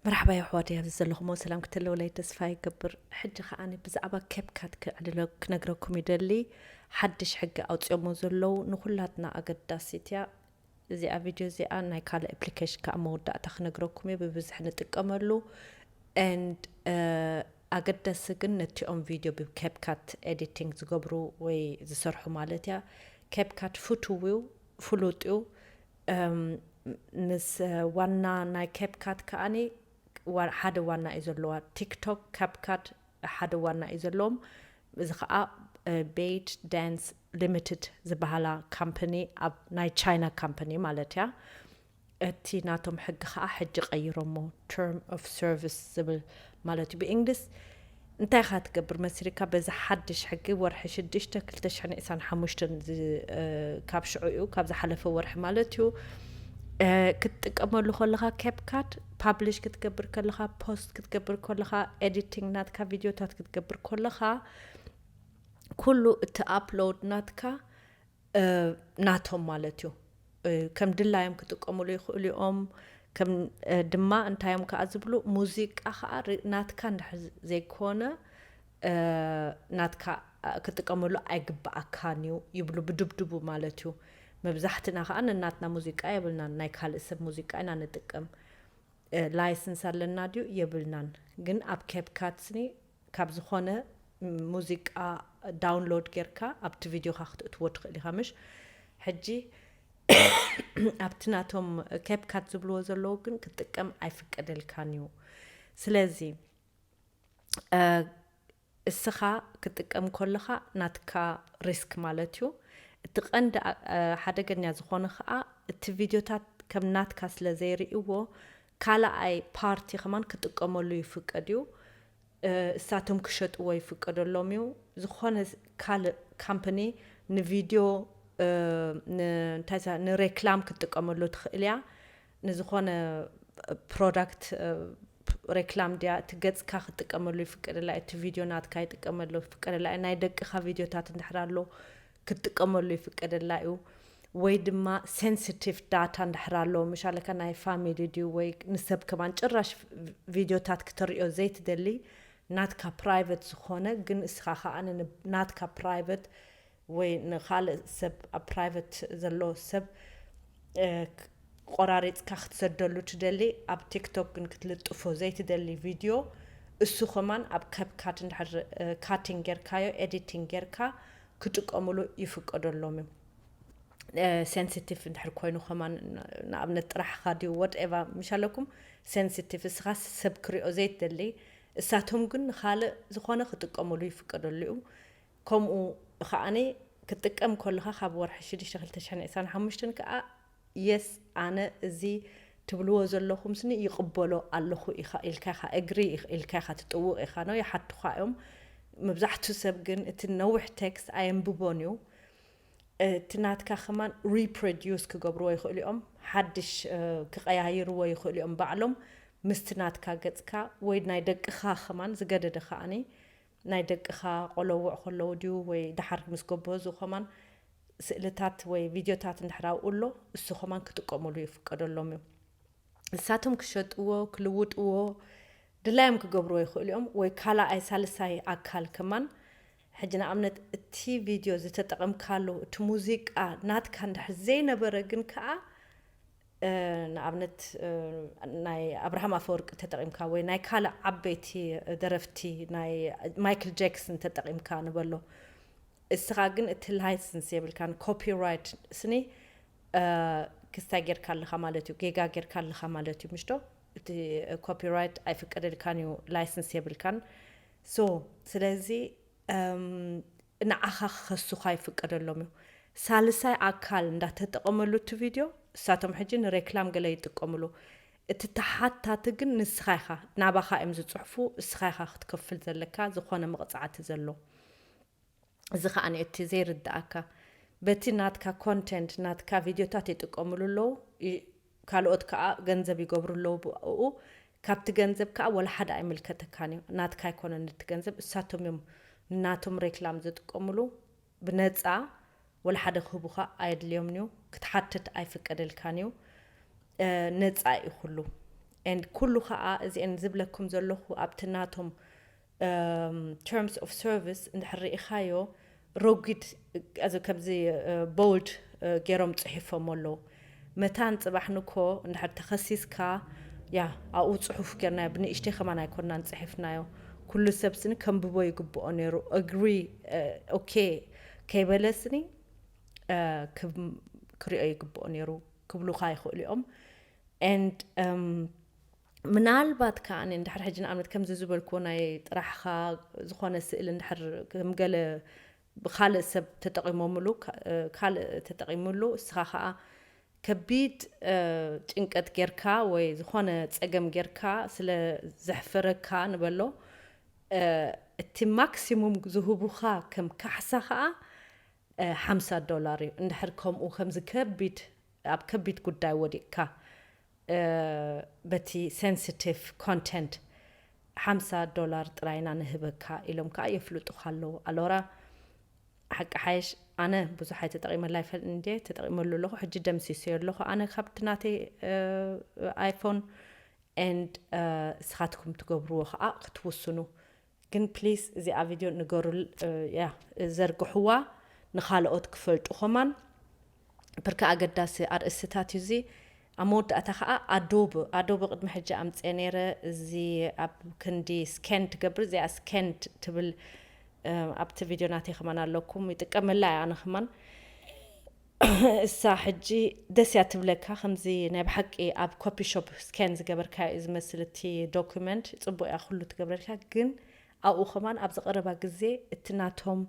መርሓባ የሕዋተይ፣ ኣብዚ ዘለኹሞ ሰላም ክትህልውለይ ተስፋ ይገብር። ሕጂ ከኣ ብዛዕባ ኬፕካት ክዕልሎ ክነግረኩም ይደሊ። ሓድሽ ሕጊ ኣውፅኦሞ ዘለዉ ንኩላትና ኣገዳሲት እያ። እዚኣ ቪድዮ እዚኣ ናይ ካልእ ኣፕሊኬሽን ከኣ መወዳእታ ክነግረኩም እየ፣ ብብዝሒ ንጥቀመሉ። And ኣገዳሲ ግን ነቲኦም ቪድዮ ብኬፕካት ኤዲቲንግ ዝገብሩ ወይ ዝሰርሑ ማለት እያ። ኬፕካት ፍቱው እዩ፣ ፍሉጥ እዩ። ምስ ዋና ናይ ኬፕካት ከኣኒ ሓደ ዋና እዩ ዘለዋ። ቲክቶክ፣ ኬፕካት ሓደ ዋና እዩ ዘለዎም። እዚ ከዓ ቤይት ዳንስ ሊሚትድ ዝበሃላ ካምፓኒ ኣብ ናይ ቻይና ካምፓኒ ማለት እያ። እቲ ናቶም ሕጊ ከዓ ሕጂ ቀይሮሞ፣ ተርም ኦፍ ሰርቪስ ዝብል ማለት እዩ ብእንግሊዝ። እንታይ ኢኻ ትገብር መሲልካ? በዚ ሓድሽ ሕጊ ወርሒ ሽዱሽተ ክልተ ሽሕን ዕስራን ሓሙሽተን ካብ ሽዑ እዩ፣ ካብ ዝሓለፈ ወርሒ ማለት እዩ። ክትጥቀመሉ ከለኻ ኬፕካት ፓብሊሽ ክትገብር ከለኻ፣ ፖስት ክትገብር ከለኻ፣ ኤዲቲንግ ናትካ ቪድዮታት ክትገብር ከለኻ ኩሉ እቲ ኣፕሎድ ናትካ ናቶም ማለት እዩ። ከም ድላዮም ክጥቀምሉ ይኽእሉ እዮም። ከም ድማ እንታዮም ከዓ ዝብሉ፣ ሙዚቃ ከዓ ናትካ እንድሕር ዘይኮነ ናትካ ክጥቀመሉ ኣይግብኣካን እዩ ይብሉ ብድብድቡ ማለት እዩ። መብዛሕትና ከዓ ንናትና ሙዚቃ የብልናን፣ ናይ ካልእ ሰብ ሙዚቃ ኢና ንጥቀም። ላይሰንስ ኣለና ድዩ የብልናን። ግን ኣብ ኬፕካት ስኒ ካብ ዝኾነ ሙዚቃ ዳውንሎድ ጌርካ ኣብቲ ቪድዮኻ ክትእትዎ ትኽእል ኢኻ። ምሽ ሕጂ ኣብቲ ናቶም ኬፕካት ዝብልዎ ዘለዉ ግን ክትጥቀም ኣይፍቀደልካን እዩ። ስለዚ እስኻ ክትጥቀም ከለኻ ናትካ ሪስክ ማለት እዩ። እቲ ቀንዲ ሓደገኛ ዝኾነ ከዓ እቲ ቪድዮታት ከም ናትካ ስለ ዘይርእይዎ ካልኣይ ፓርቲ ከማን ክጥቀመሉ ይፍቀድ እዩ። እሳቶም ክሸጥዎ ይፍቀደሎም እዩ። ዝኾነ ካልእ ካምፓኒ ንቪድዮ ንሬክላም ክትጥቀመሉ ትኽእል እያ። ንዝኾነ ፕሮዳክት ሬክላም ድያ፣ እቲ ገጽካ ክትጥቀመሉ ይፍቀደላ፣ እቲ ቪድዮ ናትካ ይጥቀመሉ ይፍቀደላ፣ ናይ ደቅኻ ቪድዮታት እንድሕር ኣሎ ክትጥቀመሉ ይፍቀደላ እዩ። ወይ ድማ ሴንሲቲቭ ዳታ እንድሕር ኣሎ፣ ምሻለካ ናይ ፋሚሊ ድዩ ወይ ንሰብ ከማን ጭራሽ ቪድዮታት ክተርእዮ ዘይትደሊ፣ ናትካ ፕራይቨት ዝኾነ ግን እስኻ ከዓ ናትካ ፕራይቨት ወይ ንኻልእ ሰብ ኣብ ፕራይቨት ዘሎ ሰብ ቆራሪፅካ ክትሰደሉ ትደሊ፣ ኣብ ቲክቶክ ግን ክትልጥፎ ዘይትደሊ ቪድዮ እሱ ከማን ኣብ ከፕካት እንድሕር ካቲንግ ጌርካዮ ኤዲቲንግ ጌርካ ክጥቀምሉ ይፍቀደሎም እዩ። ሴንሲቲቭ እንድሕር ኮይኑ ከማን ንኣብነት ጥራሕኻ ድዩ ወትኤቫ ምሻለኩም ሴንሲቲቭ እስኻ ሰብ ክሪኦ ዘይትደሊ እሳቶም ግን ንኻልእ ዝኾነ ክጥቀምሉ ይፍቀደሉ እዩ። ከምኡ ከዓኒ ክትጥቀም ከለኻ ካብ ወርሒ ሽዱሽተ ክልተ ሽሕን ዕስራን ሓሙሽተን ከዓ የስ ኣነ እዚ ትብልዎ ዘለኹም ስኒ ይቕበሎ ኣለኹ ኢኻ ኢልካ ኢኻ እግሪ ኢልካ ኢኻ ትጥውቕ ኢኻ ነው ይሓቱኻ እዮም። መብዛሕቱ ሰብ ግን እቲ ነዊሕ ቴክስት ኣየንብቦን እዩ። እቲ ናትካ ከማን ሪፕሮዲዩስ ክገብርዎ ይኽእሉ እዮም፣ ሓድሽ ክቀያይርዎ ይኽእሉ እዮም ባዕሎም። ምስቲ ናትካ ገጽካ ወይ ናይ ደቅኻ ከማን ዝገደደ ከዓኒ ናይ ደቅኻ ቆለውዕ ከለዉ ድዩ ወይ ደሓር ምስ ገበዙ ከማን ስእልታት ወይ ቪድዮታት እንድሕር ኣብኡ ኣሎ እሱ ከማን ክጥቀምሉ ይፍቀደሎም እዩ። ንሳቶም ክሸጥዎ ክልውጥዎ ድላዮም ክገብርዎ ይኽእሉ እዮም። ወይ ካልኣይ ሳልሳይ ኣካል ከማን ሕጂ ንኣብነት እቲ ቪድዮ ዝተጠቐምካሉ እቲ ሙዚቃ ናትካ እንድሕር ዘይነበረ ግን ከዓ ንኣብነት ናይ ኣብርሃም ኣፈወርቂ ተጠቒምካ ወይ ናይ ካልእ ዓበይቲ ደረፍቲ ናይ ማይክል ጃክሰን ተጠቒምካ ንበሎ። እስኻ ግን እቲ ላይሰንስ የብልካን ኮፒራይት ስኒ ክስታይ ጌርካ ኣለኻ ማለት እዩ፣ ጌጋ ጌርካ ኣለኻ ማለት እዩ ምሽቶ። እቲ ኮፒራይት ኣይፍቀደልካን እዩ፣ ላይሰንስ የብልካን። ሶ ስለዚ ንዓኻ ክኸሱኻ ይፍቀደሎም እዩ። ሳልሳይ ኣካል እንዳተጠቐመሉ እቲ ቪድዮ እሳቶም ሕጂ ንሬክላም ገለ ይጥቀምሉ። እቲ ተሓታቲ ግን ንስኻ ኢኻ፣ ናባኻ እዮም ዝፅሕፉ፣ እስኻ ኢኻ ክትከፍል ዘለካ ዝኾነ መቕፃዕቲ ዘሎ። እዚ ከዓ እቲ ዘይርድኣካ በቲ ናትካ ኮንቴንት ናትካ ቪድዮታት ይጥቀምሉ ኣለዉ፣ ካልኦት ከዓ ገንዘብ ይገብሩ ኣለዉ ብኡ። ካብቲ ገንዘብ ከዓ ወላ ሓደ ኣይምልከተካን እዩ፣ ናትካ ኣይኮነን እቲ ገንዘብ። እሳቶም እዮም ናቶም ሬክላም ዝጥቀምሉ ብነፃ፣ ወላ ሓደ ክህቡኻ ኣየድልዮምን እዩ፣ ክትሓትት ኣይፍቀደልካን እዩ። ነፃ እዩ ኩሉ። And ኩሉ ከዓ እዚአን ዝብለኩም ዘለኹ ኣብቲ ናቶም terms of service እንድሕር ርኢኻዮ፣ ረጒድ፣ እዚ ከምዚ bold ገይሮም ፅሒፎም ኣለዉ። መታን ፅባሕ ንኮ እንድሕር ተኸሲስካ፣ ያ ኣብኡ ፅሑፍ ጌርናዮ፣ ብንእሽተይ ከማን ኣይኮናን ፅሒፍናዮ። ኩሉ ሰብ ስኒ ከንብቦ ይግብኦ ነይሩ። Agree፣ okay ከይበለ ስኒ ክሪኦ ይግብኦ ነይሩ ክብሉካ ይኽእሉ እዮም። And ምናልባት ከዓ እንድሕር ሕጂ ንኣብነት ከምዚ ዝበልክዎ ናይ ጥራሕኻ ዝኾነ ስእሊ እንድሕር ከም ገለ ብካልእ ሰብ ተጠቂሞምሉ፣ ካልእ ተጠቂሙሉ፣ እስኻ ከዓ ከቢድ ጭንቀት ጌርካ ወይ ዝኾነ ፀገም ጌርካ ስለ ዘሕፈረካ ንበሎ፣ እቲ ማክሲሙም ዝህቡኻ ከም ካሕሳ ከዓ ሓምሳ ዶላር እዩ። እንድሕር ከምኡ ከምዚ ከቢድ ኣብ ከቢድ ጉዳይ ወዲቕካ በቲ sensitive content ሓምሳ ዶላር ጥራይና ንህበካ ኢሎም ከዓ የፍልጡካ ኣለዉ። ኣሎራ ሓቂ ሓይሽ ኣነ ብዙሕ ኣይተጠቂመላ ይፈል እንዴ ተጠቂመሉ ኣለኹ። ሕጂ ደምሲሰዮ ኣለኹ ኣነ ካብቲ ናተይ ኣይፎን። And እስኻትኩም ትገብርዎ ከዓ ክትውስኑ። ግን please እዚኣ ቪድዮ ንገሩል፣ ያ ዘርግሕዋ ንኻልኦት ክፈልጡ ከማን። ብርካ ኣገዳሲ ኣርእስትታት እዩ እዚ። ኣብ መወዳእታ ከዓ ኣዶብ ኣዶብ ቅድሚ ሕጂ ኣምፅአ ነይረ። እዚ ኣብ ክንዲ scan ትገብር እዚኣ scan ትብል ኣብቲ ቪድዮ ናተይ ከማን ኣለኩም ይጥቀመላ እየ ኣነ ከማን። እሳ ሕጂ ደስ እያ ትብለካ። ከምዚ ናይ ብሓቂ ኣብ ኮፒ ሾፕ scan ዝገበርካዮ እዩ ዝመስል እቲ ዶኩመንት። ፅቡቅ እያ ኩሉ ትገብረልካ፣ ግን ኣብኡ ከማን ኣብዚ ቀረባ ግዜ እቲ ናቶም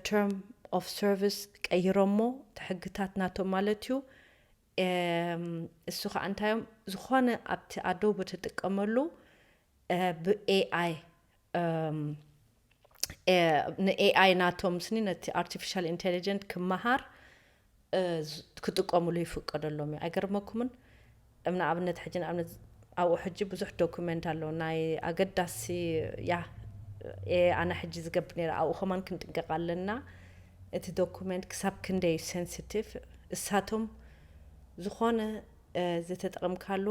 term of service ቀይሮሞ፣ እቲ ሕግታት ናቶም ማለት እዩ። እሱ ከዓ እንታዮም ዝኾነ ኣብቲ ኣዶብ ትጥቀመሉ ብ AI ን AI ናቶም ስኒ ነቲ artificial intelligent ክመሃር ክጥቀምሉ ይፍቀደሎም እዩ። ኣይገርመኩምን? ንኣብነት ሕጂ ንኣብነት ኣብኡ ሕጂ ብዙሕ ዶኩመንት ኣሎ ናይ ኣገዳሲ ያ ኣነ ሕጂ ዝገብር ነይረ ኣብኡ ከማን ክንጥንቀቕ ኣለና። እቲ ዶኩመንት ክሳብ ክንደይ sensitive እሳቶም ዝኾነ ዝተጠቐምካሉ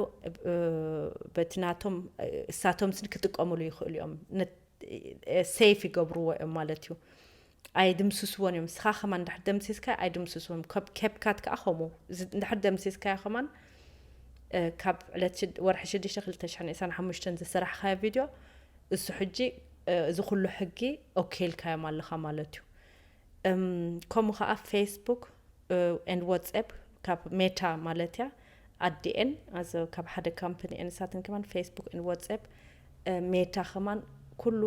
በቲ ናቶም እሳቶም ስኒ ክጥቀምሉ ይኽእሉ እዮም። Safe ይገብርዎ እዮም ማለት እዩ። ኣይድምስስዎን እዮም። ንስኻ ከማን እንድሕር ደምሲስካ ኣይድምስስዎም። CapCut ከዓ ከምኡ እንድሕር ደምሲስካዮ ከማን ካብ ዕለት ወርሒ ሽዱሽተ ክልተ ሽሕን ዕስራን ሓሙሽተን ዝሰራሕካዮ ቪድዮ እሱ ሕጂ እዚ ኩሉ ሕጊ okay ኢልካዮም ኣለኻ ማለት እዩ። ከምኡ ከዓ Facebook and WhatsApp ካብ ሜታ ማለት እያ ኣዲኤን ኣዘ ካብ ሓደ ካምፕኒ እየን ንሳተን ከማን Facebook and WhatsApp ሜታ ከማን ኩሉ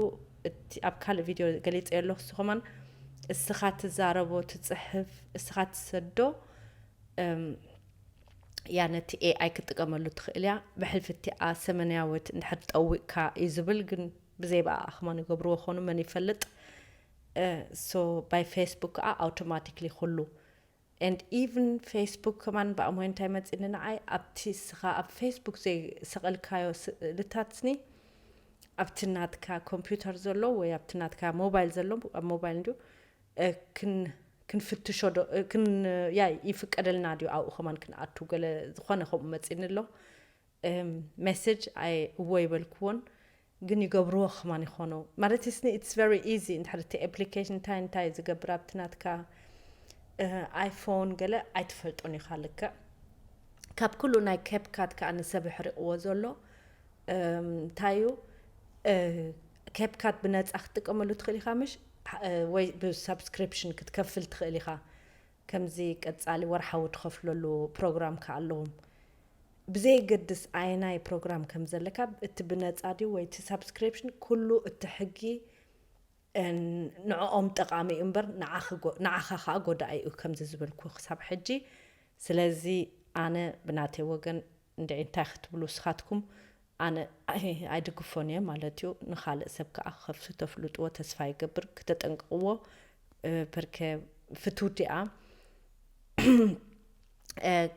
ኣብ ካልእ ቪድዮ ገሊፀ ኣለኹ። እሱ ከማን እስኻ ትዛረቦ ትፅሕፍ እስኻ ትሰዶ ያ ነቲ AI ክጥቀመሉ ትኽእል እያ። ብሕልፊ እቲኣ ሰመናያዊት እንድሕር ጠዊቕካ እዩ ዝብል ግን ብዘይ ብኣ ከማን ይገብርዎ ኾኑ መን ይፈልጥ። So by Facebook ከዓ automatically ኩሉ and even Facebook ከማን ብኣሞይ እንታይ መፂኒ ንዓይ ኣብቲ እስኻ ኣብ Facebook ዘይሰቐልካዮ ስእልታት ስኒ ኣብቲ ናትካ ኮምፒውተር ዘሎ ወይ ኣብቲ ናትካ ሞባይል ዘሎ ኣብ ሞባይል እንዲሁ ክንፍትሾ ዶ ያ ይፍቀደልና ድዩ ኣብኡ ከማን ክንኣቱ ገለ ዝኾነ ከምኡ መፂኒ ኣሎ። Message ኣይ እዎ ይበልክዎን ግን ይገብርዎ ከማን ይኾኑ ማለት ስኒ it's very easy። እንድሕር እቲ application እንታይ እንታይ ዝገብር ኣብቲ ናትካ iPhone ገለ ኣይትፈልጦን ኢኻ ልክዕ። ካብ ኩሉ ናይ CapCut ከዓ ንሰብ የሕሪቕዎ ዘሎ እንታይ እዩ? CapCut ብነፃ ክትጥቀመሉ ትኽእል ኢኻ ምሽ ወይ ብ subscription ክትከፍል ትኽእል ኢኻ። ከምዚ ቀፃሊ ወርሓዊ ትኸፍለሉ ፕሮግራም ከዓ ኣለዎም። ብዘየገድስ ኣየናይ ፕሮግራም ከም ዘለካ እቲ ብነፃ ድዩ ወይ እቲ subscription ኩሉ እቲ ሕጊ ንዕኦም ጠቓሚ እዩ እምበር ንዓኻ ከዓ ጎዳኢ እዩ ከምዚ ዝበልኩ ክሳብ ሕጂ። ስለዚ ኣነ ብናተይ ወገን እንድዒ እንታይ ክትብሉ ስኻትኩም ኣነ ኣይድግፎን እየ ማለት እዩ። ንኻልእ ሰብ ከዓ ክኸፍቱ ተፍልጥዎ ተስፋ ይገብር ክተጠንቅቕዎ። ፐርከ ፍትውቲ እያ።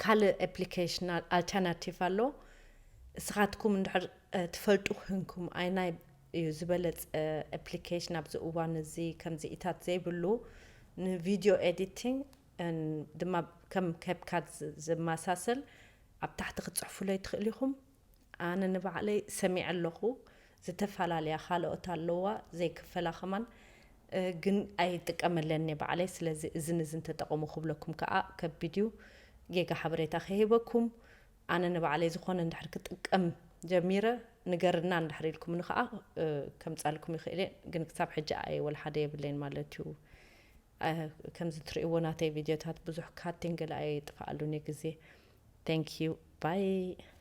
ካልእ application alternative ኣሎ። እስኻትኩም እንድሕር ትፈልጡ ኮንኩም ኣይናይ እዩ ዝበለፀ application ኣብዚ እዋን እዚ ከምዚ ኢታት ዘይብሉ ንቪድዮ editing ድማ ከም CapCut ዝመሳሰል ኣብ ታሕቲ ክትፅሕፉለይ ትኽእል ኢኹም። ኣነ ንባዕለይ ሰሚዐ ኣለኹ። ዝተፈላለያ ካልኦት ኣለዋ ዘይክፈላ ከማን፣ እ፣ ግን ኣይጥቀመለን እየ ባዕለይ። ስለዚ እዝን እዝን ተጠቐሙ ክብለኩም ከዓ ከቢድ እዩ፣ ጌጋ ሓበሬታ ከይህበኩም። ኣነ ንባዕለይ ዝኾነ እንድሕር ክጥቀም ጀሚረ፣ ንገርና እንድሕር ኢልኩምኒ ከዓ፣ እ፣ ከምጻልኩም ይኽእል እየ። ግን ክሳብ ሕጂ ኣየ ወላ ሓደ የብለይን ማለት እዩ። እ፣ ከምዚ ትርእይዎ ናተይ ቪድዮታት ብዙሕ ካቲንግ ገለ ኣየጥፍኣሉን እየ ግዜ። Thank you. Bye.